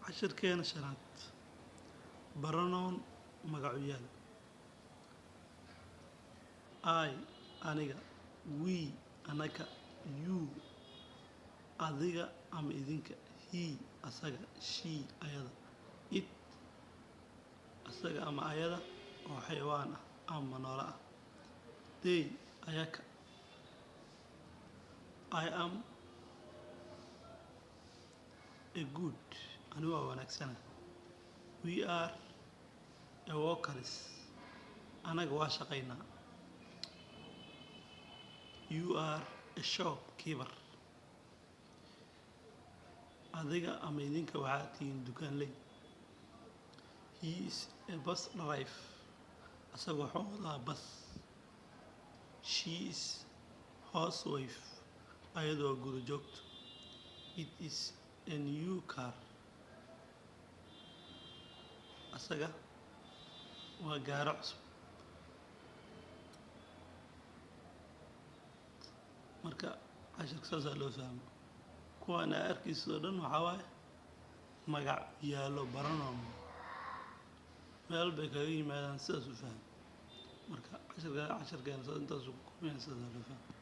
Cashirkeena shanaad, pronoun, magacuyaal. I, aniga; we, anaka; you, adiga ama idinka; he, asaga; she, ayada; it, asaga ama ayada oo xayawaan ah ama noole ah; they, ayaka. I am a good, anigu waa wanaagsana. We are a workers, anaga waa shaqaynaa. You are a shopkeeper, adiga ama idinka waxaad tihiin dukaanley. He is a bus driver, asaga wuxuu wadaa bas. She is housewife, ayadu waa guri joogto. It is a new car, asaga waa gaari cusub. Marka cashirka saasaa loo fahmo. Kuwaan aa arkaysid oo dhan waxaa waaye magac yaalo, pronoun, meel bay kaga yimaadaan. Sidaas u faham. Marka cashirka, cashirkeena intaasuu ku kooban yahay. Sidaasaa loo fahmo.